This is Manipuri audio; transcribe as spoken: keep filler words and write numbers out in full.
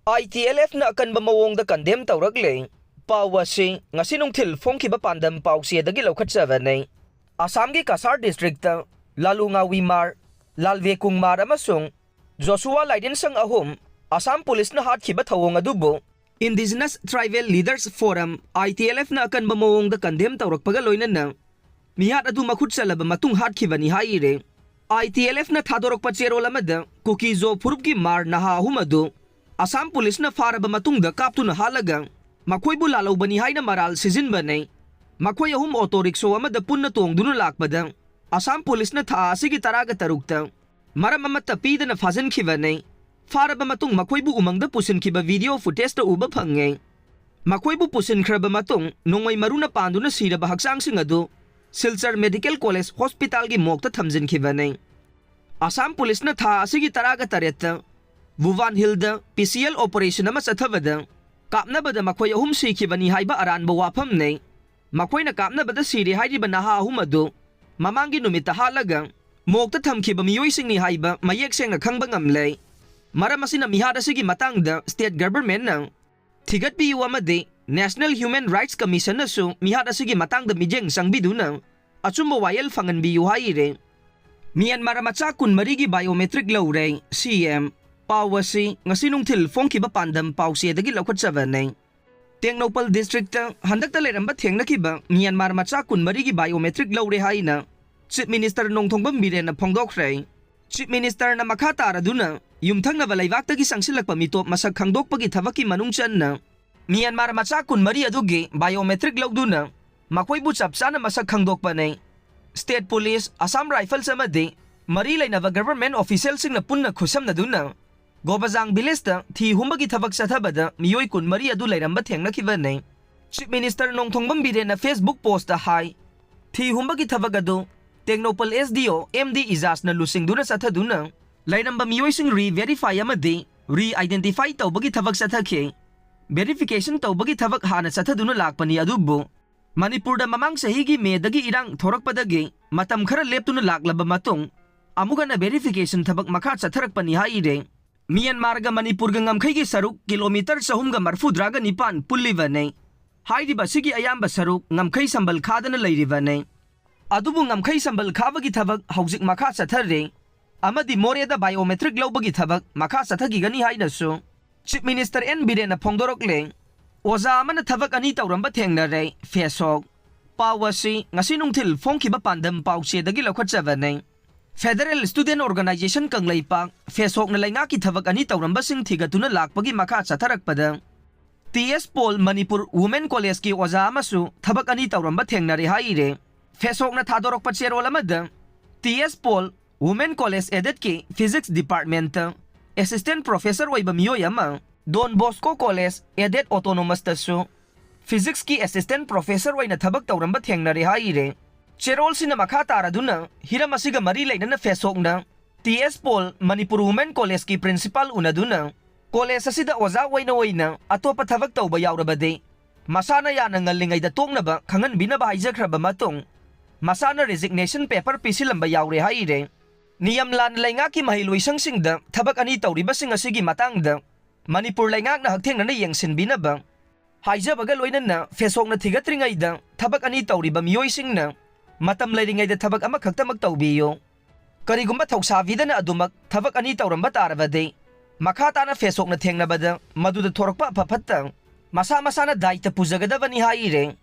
ITLFꯅ ꯑꯀꯟꯕ ꯃꯑꯣꯡꯗ condemn ꯇꯧꯔꯛꯂꯦ꯫ ꯄꯥꯎ ꯑꯁꯤ ꯉꯁꯤ ꯅꯨꯡꯊꯤꯜ ꯐꯣꯡꯈꯤꯕ ꯄꯥꯟꯗꯝ ꯄꯥꯎꯆꯦꯗꯒꯤ ꯂꯧꯈꯠꯆꯕꯅꯤ꯫ ꯑꯁꯥꯝꯒꯤ ꯀꯁꯥꯔ districtꯇ ꯂꯥꯂꯨꯉꯥꯋꯤ ꯃꯥꯔ, ꯂꯥꯜꯚꯦ ꯀꯨꯡꯃꯥꯔ ꯑꯃꯁꯨꯡ ꯖꯣꯁꯨꯋꯥ ꯂꯥꯏꯔꯦꯟꯁꯪ ꯑꯍꯨꯝ ꯑꯁꯥꯝ ꯄꯨꯂꯤꯁꯅ ꯍꯥꯠꯈꯤꯕ ꯊꯧꯑꯣꯡ ꯑꯗꯨꯕꯨ Indigenous Tribal Leaders Forum, ITLFꯅ ꯑꯀꯟꯕ ꯃꯑꯣꯡꯗ condemn ꯇꯧꯔꯛꯄꯒ ꯂꯣꯏꯅꯅ ꯃꯤꯍꯥꯠ ꯑꯗꯨ ꯃꯈꯨꯠ ꯆꯜꯂꯕ ꯃꯇꯨꯡ ꯍꯥꯠꯈꯤꯕꯅꯤ ꯍꯥꯏꯔꯦ꯫ ITLFꯅ ꯊꯥꯗꯣꯔꯛꯄ ꯆꯦꯔꯣꯜ ꯑꯃꯗ ꯀꯨꯀꯤ ꯖꯣ ꯐꯨꯔꯨꯞꯀꯤ ꯃꯥꯔ ꯅꯍꯥ ꯑꯍꯨꯝ ꯑꯗꯨ ꯑꯁꯥꯝ ꯄꯨꯂꯤꯁꯅ ꯐꯥꯔꯕ ꯃꯇꯨꯡꯗ ꯀꯥꯞꯇꯨꯅ ꯍꯥꯠꯂꯒ ꯃꯈꯣꯏꯕꯨ ꯂꯥꯜꯍꯧꯕꯅꯤ ꯍꯥꯏꯅ ꯃꯔꯥꯜ ꯁꯤꯖꯤꯟꯕꯅꯤ꯫ ꯃꯈꯣꯏ ꯑꯍꯨꯝ ꯑꯣꯇꯣ ꯔꯤꯛꯁꯣ ꯑꯃꯗ ꯄꯨꯟꯅ ꯇꯣꯡꯗꯨꯅ ꯂꯥꯛꯄꯗ ꯑꯁꯥꯝ ꯄꯨꯂꯤꯁꯅ ꯊꯥ ꯑꯁꯤꯒꯤ ꯇꯔꯥꯒ ꯇꯔꯨꯛꯇ ꯃꯔꯝ ꯑꯃꯠꯇ ꯄꯤꯗꯅ ꯐꯥꯖꯤꯟꯈꯤꯕꯅꯤ꯫ ꯐꯥꯔꯕ ꯃꯇꯨꯡ ꯃꯈꯣꯏꯕꯨ ꯎꯃꯪꯗ ꯄꯨꯁꯤꯟꯈꯤꯕ video footageꯇ ꯎꯕ ꯐꯪꯉꯦ꯫ ꯃꯈꯣꯏꯕꯨ ꯄꯨꯁꯤꯟꯈ꯭ꯔꯕ ꯃꯇꯨꯡ ꯅꯣꯡꯃꯩ ꯃꯔꯨꯅ ꯄꯥꯟꯗꯨꯅ ꯁꯤꯔꯕ ꯍꯛꯆꯥꯡꯁꯤꯡ ꯑꯗꯨ ꯁꯤꯜꯆꯔ ꯃꯦꯗꯤꯀꯦꯜ ꯀꯣꯂꯦꯖ ꯍꯣꯁꯄꯤꯇꯥꯜꯒꯤ ꯃꯣꯔꯒꯇ ꯊꯝꯖꯤꯟꯈꯤꯕꯅꯤ꯫ ꯑꯁꯥꯝ ꯄꯨꯂꯤꯁꯅ ꯊꯥ ꯑꯁꯤꯒꯤ ꯇꯔꯥꯒ ꯇꯔꯦꯠꯇ ꯚꯨꯕꯥꯟ ꯍꯤꯜꯗ PCL operation ꯑꯃ ꯆꯠꯊꯕꯗ ꯀꯥꯞꯅꯕꯗ ꯃꯈꯣꯏ ꯑꯍꯨꯝ ꯁꯤꯈꯤꯕꯅꯤ ꯍꯥꯏꯕ ꯑꯔꯥꯟꯕ ꯋꯥꯐꯝꯅꯤ꯫ ꯃꯈꯣꯏꯅ ꯀꯥꯞꯅꯕꯗ ꯁꯤꯔꯦ ꯍꯥꯏꯔꯤꯕ ꯅꯍꯥ ꯑꯍꯨꯝ ꯑꯗꯨ ꯃꯃꯥꯡꯒꯤ ꯅꯨꯃꯤꯠꯇ ꯍꯥꯠꯂꯒ ꯃꯣꯔꯒꯇ ꯊꯝꯈꯤꯕ ꯃꯤꯑꯣꯏꯁꯤꯡꯅꯤ ꯍꯥꯏꯕ ꯃꯌꯦꯛ ꯁꯦꯡꯅ ꯈꯪꯕ ꯉꯝꯂꯦ꯫ ꯃꯔꯝ ꯑꯁꯤꯅ ꯃꯤꯍꯥꯠ ꯑꯁꯤꯒꯤ ꯃꯇꯥꯡꯗ state governmentꯅ ꯊꯤꯒꯠꯄꯤꯌꯨ ꯑꯃꯗꯤ National Human Rights Commissionꯅꯁꯨ ꯃꯤꯍꯥꯠ ꯑꯁꯤꯒꯤ ꯃꯇꯥꯡꯗ ꯃꯤꯠꯌꯦꯡ ꯆꯪꯕꯤꯗꯨꯅ ꯑꯆꯨꯝꯕ ꯋꯥꯌꯦꯜ ꯐꯪꯍꯟꯕꯤꯌꯨ ꯍꯥꯏꯔꯦ꯫ ꯃ꯭ꯌꯥꯟꯃꯥꯔ ꯃꯆꯥ ꯀꯨꯟꯃꯔꯤꯒꯤ biometric ꯂꯧꯔꯦ, CM꯫ ꯄꯥꯎ ꯑꯁꯤ ꯉꯁꯤ ꯅꯨꯡꯊꯤꯜ ꯐꯣꯡꯈꯤꯕ ꯄꯥꯟꯗꯝ ꯄꯥꯎꯆꯦꯗꯒꯤ ꯂꯧꯈꯠꯆꯕꯅꯤ꯫ ꯇꯦꯡꯅꯧꯄꯜ districtꯇ ꯍꯟꯗꯛꯇ ꯂꯩꯔꯝꯕ ꯊꯦꯡꯅꯈꯤꯕ ꯃ꯭ꯌꯥꯟꯃꯥꯔ ꯃꯆꯥ ꯀꯨꯟꯃꯔꯤꯒꯤ biometric ꯂꯧꯔꯦ ꯍꯥꯏꯅ Chief Minister ꯅꯣꯡꯊꯣꯝꯕꯝ ꯕꯤꯔꯦꯟꯅ ꯐꯣꯡꯗꯣꯛꯈ꯭ꯔꯦ꯫ Chief Ministerꯅ ꯃꯈꯥ ꯇꯥꯔꯗꯨꯅ ꯌꯨꯝꯊꯪꯅꯕ ꯂꯩꯕꯥꯛꯇꯒꯤ ꯆꯪꯁꯤꯜꯂꯛꯄ ꯃꯤꯇꯣꯞ ꯃꯁꯛ ꯈꯪꯗꯣꯛꯄꯒꯤ ꯊꯕꯛꯀꯤ ꯃꯅꯨꯡ ꯆꯟꯅ ꯃ꯭ꯌꯥꯟꯃꯥꯔ ꯃꯆꯥ ꯀꯨꯟꯃꯔꯤ ꯑꯗꯨꯒꯤ biometric ꯂꯧꯗꯨꯅ ꯃꯈꯣꯏꯕꯨ ꯆꯞ ꯆꯥꯅ ꯃꯁꯛ ꯈꯪꯗꯣꯛꯄꯅꯤ꯫ State Police, Assam Rifles ꯑꯃꯗꯤ ꯃꯔꯤ ꯂꯩꯅꯕ government officialꯁꯤꯡꯅ ꯄꯨꯟꯅ ꯈꯨꯠꯁꯝꯅꯗꯨꯅ ꯒꯣꯕꯖꯥꯡ villageꯇ ꯊꯤ ꯍꯨꯝꯕꯒꯤ ꯊꯕꯛ ꯆꯠꯊꯕꯗ ꯃꯤꯑꯣꯏ ꯀꯨꯟꯃꯔꯤ ꯑꯗꯨ ꯂꯩꯔꯝꯕ ꯊꯦꯡꯅꯈꯤꯕꯅꯤ꯫ Chief Minister ꯅꯣꯡꯊꯣꯝꯕꯝ ꯕꯤꯔꯦꯟꯅ Facebook postꯇ ꯍꯥꯏ, ꯊꯤ ꯍꯨꯝꯕꯒꯤ ꯊꯕꯛ ꯑꯗꯨ ꯇꯦꯡꯅꯧꯄꯜ SDO M D ꯏꯖꯥꯖꯅ ꯂꯨꯆꯤꯡꯗꯨꯅ ꯆꯠꯊꯗꯨꯅ ꯂꯩꯔꯝꯕ ꯃꯤꯑꯣꯏꯁꯤꯡ re-verify ꯑꯃꯗꯤ re-identify ꯇꯧꯕꯒꯤ ꯊꯕꯛ ꯆꯠꯊꯈꯤ꯫ Verification ꯇꯧꯕꯒꯤ ꯊꯕꯛ ꯍꯥꯟꯅ ꯆꯠꯊꯗꯨꯅ ꯂꯥꯛꯄꯅꯤ, ꯑꯗꯨꯕꯨ ꯃꯅꯤꯄꯨꯔꯗ ꯃꯃꯥꯡ ꯆꯍꯤꯒꯤ ꯃꯦꯗꯒꯤ ꯏꯔꯥꯡ ꯊꯣꯔꯛꯄꯗꯒꯤ ꯃꯇꯝ ꯈꯔ ꯂꯦꯞꯇꯨꯅ ꯂꯥꯛꯂꯕ ꯃꯇꯨꯡ ꯑꯃꯨꯛ ꯍꯟꯅ verification ꯊꯕꯛ ꯃꯈꯥ ꯆꯠꯊꯔꯛꯄꯅꯤ ꯍꯥꯏꯔꯦ꯫ ꯃ꯭ꯌꯥꯟꯃꯥꯔꯒ ꯃꯅꯤꯄꯨꯔꯒ ꯉꯝꯈꯩꯒꯤ ꯁꯔꯨꯛ ꯀꯤꯂꯣꯃꯤꯇꯔ ꯆꯍꯨꯝꯒ ꯃꯔꯐꯨꯇꯔꯥꯒ ꯅꯤꯄꯥꯟ ꯄꯨꯜꯂꯤꯕꯅꯤ꯫ ꯍꯥꯏꯔꯤꯕ ꯑꯁꯤꯒꯤ ꯑꯌꯥꯝꯕ ꯁꯔꯨꯛ ꯉꯝꯈꯩ ꯁꯝꯕꯜ ꯈꯥꯗꯅ ꯂꯩꯔꯤꯕꯅꯤ꯫ ꯑꯗꯨꯕꯨ ꯉꯝꯈꯩ ꯁꯝꯕꯜ ꯈꯥꯕꯒꯤ ꯊꯕꯛ ꯍꯧꯖꯤꯛ ꯃꯈꯥ ꯆꯠꯊꯔꯤ ꯑꯃꯗꯤ ꯃꯣꯔꯦꯗ biometric ꯂꯧꯕꯒꯤ ꯊꯕꯛ ꯃꯈꯥ ꯆꯠꯊꯈꯤꯒꯅꯤ ꯍꯥꯏꯅꯁꯨ Chief Minister ꯑꯦꯟ ꯕꯤꯔꯦꯟꯅ ꯐꯣꯡꯗꯣꯔꯛꯂꯦ꯫ ꯑꯣꯖꯥ ꯑꯃꯅ ꯊꯕꯛ ꯑꯅꯤ ꯇꯧꯔꯝꯕ ꯊꯦꯡꯅꯔꯦ, ꯐꯦꯁꯣꯛ꯫ ꯄꯥꯎ ꯑꯁꯤ ꯉꯁꯤ ꯅꯨꯡꯊꯤꯜ ꯐꯣꯡꯈꯤꯕ ꯄꯥꯟꯗꯝ ꯄꯥꯎꯆꯦꯗꯒꯤ ꯂꯧꯈꯠꯆꯕꯅꯤ꯫ Federal Student Organisation ꯀꯪꯂꯩꯄꯥꯛ, ꯐꯦꯁꯣꯛꯅ ꯂꯩꯉꯥꯛꯀꯤ ꯊꯕꯛ ꯑꯅꯤ ꯇꯧꯔꯝꯕꯁꯤꯡ ꯊꯤꯒꯠꯇꯨꯅ ꯂꯥꯛꯄꯒꯤ ꯃꯈꯥ ꯆꯠꯊꯔꯛꯄꯗ, T S pol Manipur women ꯀꯣꯂꯦꯖꯀꯤ ꯑꯣꯖꯥ ꯑꯃꯁꯨ ꯊꯕꯛ ꯑꯅꯤ ꯇꯧꯔꯝꯕ ꯊꯦꯡꯅꯔꯦ ꯍꯥꯏꯔꯦ꯫ ꯐꯦꯁꯣꯛꯅ ꯊꯥꯗꯣꯔꯛꯄ ꯆꯦꯔꯣꯜ ꯑꯃꯗ, T S Paul women college ꯑꯦꯗꯦꯗꯀꯤ ꯐꯤꯖꯤꯛꯁ ꯗꯤꯄꯥꯔꯠꯃꯦꯟꯇ ꯑꯦꯁꯤꯁꯇꯦꯟꯠ ꯄ꯭ꯔꯣꯐꯦꯁꯔ ꯑꯣꯏꯕ ꯃꯤꯑꯣꯏ ꯑꯃ, ꯗꯣꯟ ꯕꯣꯁꯀꯣ ꯀꯣꯂꯦꯖ ꯑꯦꯗꯦꯗ ꯑꯣꯇꯣꯅꯣꯃꯁꯇꯁꯨ ꯐꯤꯖꯤꯛꯁꯀꯤ ꯑꯦꯁꯤꯁꯇꯦꯟꯠ ꯄ꯭ꯔꯣꯐꯦꯁꯔ ꯑꯣꯏꯅ ꯊꯕꯛ ꯇꯧꯔꯝꯕ ꯊꯦꯡꯅꯔꯦ ꯍꯥꯏꯔꯦ꯫ ꯆꯦꯔꯣꯜꯁꯤꯅ ꯃꯈꯥ ꯇꯥꯔꯗꯨꯅ ꯍꯤꯔꯝ ꯑꯁꯤꯒ ꯃꯔꯤ ꯂꯩꯅꯅ ꯐꯦꯁꯣꯛꯅ T S pol Manipur women ꯀꯣꯂꯦꯖꯀꯤ ꯄ꯭ꯔꯤꯟꯁꯤꯄꯥꯜ ꯎꯅꯗꯨꯅ ꯀꯣꯂꯦꯖ ꯑꯁꯤꯗ ꯑꯣꯖꯥ ꯑꯣꯏꯅ ꯑꯣꯏꯅ ꯑꯇꯣꯞꯄ ꯊꯕꯛ ꯇꯧꯕ ꯌꯥꯎꯔꯕꯗꯤ ꯃꯁꯥꯅ ꯌꯥꯅ ꯉꯜꯂꯤꯉꯩꯗ ꯇꯣꯛꯅꯕ ꯈꯪꯍꯟꯕꯤꯅꯕ ꯍꯥꯏꯖꯈ꯭ꯔꯕ ꯃꯇꯨꯡ, ꯃꯁꯥꯅ ꯔꯤꯖꯤꯒꯅꯦꯁꯟ ꯄꯦꯄꯔ ꯄꯤꯁꯤꯜꯂꯝꯕ ꯌꯥꯎꯔꯦ ꯍꯥꯏꯔꯦ꯫ ꯅꯤꯌꯝ ꯂꯥꯟꯅ ꯂꯩꯉꯥꯛꯀꯤ ꯃꯍꯩꯂꯣꯏꯁꯪꯁꯤꯡꯗ ꯊꯕꯛ ꯑꯅꯤ ꯇꯧꯔꯤꯕꯁꯤꯡ ꯑꯁꯤꯒꯤ ꯃꯇꯥꯡꯗ ꯃꯅꯤꯄꯨꯔ ꯂꯩꯉꯥꯛꯅ ꯍꯛꯊꯦꯡꯅꯅ ꯌꯦꯡꯁꯤꯟꯕꯤꯅꯕ ꯍꯥꯏꯖꯕꯒ ꯂꯣꯏꯅꯅ ꯐꯦꯁꯣꯛꯅ ꯊꯤꯒꯠꯇ꯭ꯔꯤꯉꯩꯗ ꯊꯕꯛ ꯑꯅꯤ ꯇꯧꯔꯤꯕ ꯃꯤꯑꯣꯏꯁꯤꯡꯅ ꯃꯇꯝ ꯂꯩꯔꯤꯉꯩꯗ ꯊꯕꯛ ꯑꯃꯈꯛꯇꯃꯛ ꯇꯧꯕꯤꯌꯨ꯫ ꯀꯔꯤꯒꯨꯝꯕ ꯊꯧꯁꯥꯕꯤꯗꯅ ꯑꯗꯨꯃꯛ ꯊꯕꯛ ꯑꯅꯤ ꯇꯧꯔꯝꯕ ꯇꯥꯔꯕꯗꯤ, ꯃꯈꯥ ꯇꯥꯅ ꯐꯦꯁꯣꯛꯅ ꯊꯦꯡꯅꯕꯗ ꯃꯗꯨꯗ ꯊꯣꯔꯛꯄ ꯑꯐ ꯐꯠꯇ ꯃꯁꯥ ꯃꯁꯥꯅ ꯗꯥꯏꯇ ꯄꯨꯖꯒꯗꯕꯅꯤ ꯍꯥꯏꯔꯦ꯫